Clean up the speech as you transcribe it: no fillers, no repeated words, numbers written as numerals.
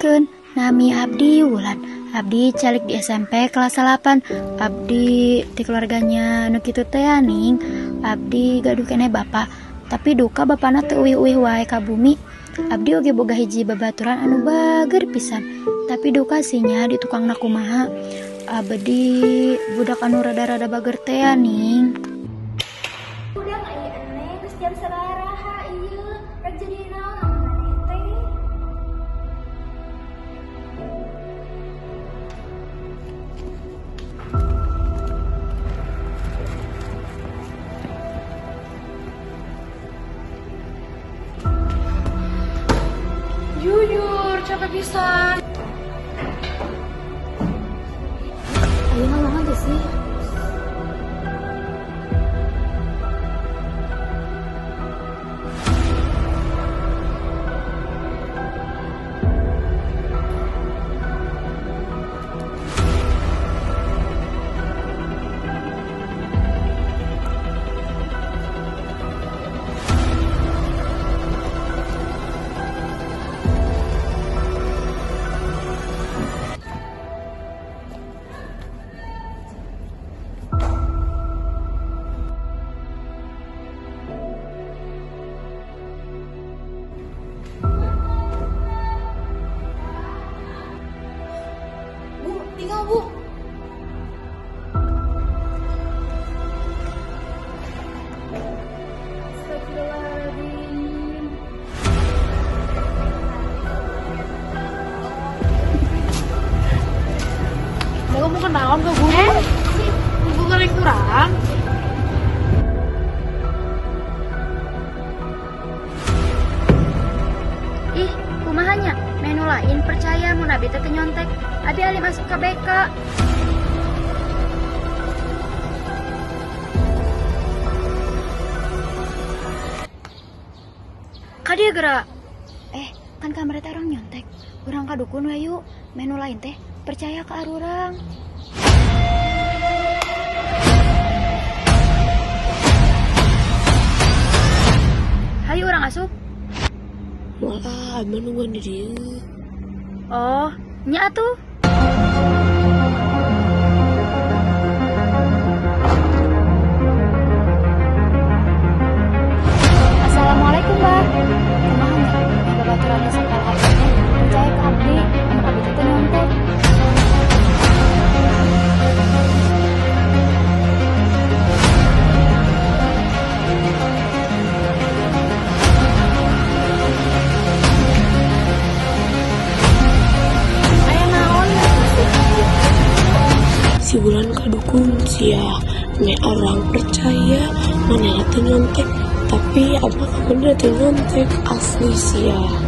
Tepangkeun, nami abdi Wulan. Abdi calik di SMP kelas 8. Abdi ti keluarganya nu kitu teh ning. Abdi gaduh keneh bapak, tapi duka bapana teu uih-uih wae ka bumi. Abdi oge boga hiji babaturan anu bager pisan, tapi duka sinya di tukangna kumaha. Abdi budak anu rada-rada bager teh ning. Udah ieu eneh geus jam sabaraha ieu? Rek jadi naon anu maneh teh? Jujur, capek pisan. Ayo ngomong aja sih. Bu, tinggal Bu. Astagfirullahaladzim. Mau kamu kenalan ke guru? Guru kalian kurang. Ih, kumaha nya? Menu lain percaya mun abi teh teu nyontek. Abi ali masuk ke BK. Kadieu geura. Kan kamari teh orang nyontek. Urang ka dukun we yuk. Menu lain teh percaya ka arurang. Hayu urang asup. Moal ah, abdi mah nungguan di dieu. Oh, nya atuh. Assalamualaikum, Mbah. Kumaha nya? Meh babaturan di sekolah abdi teh percaya ka abdi, mun abdi teh teu nyontek. Aya naon? Si Wulan ka dukun sia, meh orang percaya manehna teh nyontek, tapi abah bener teu nyontek asli sia.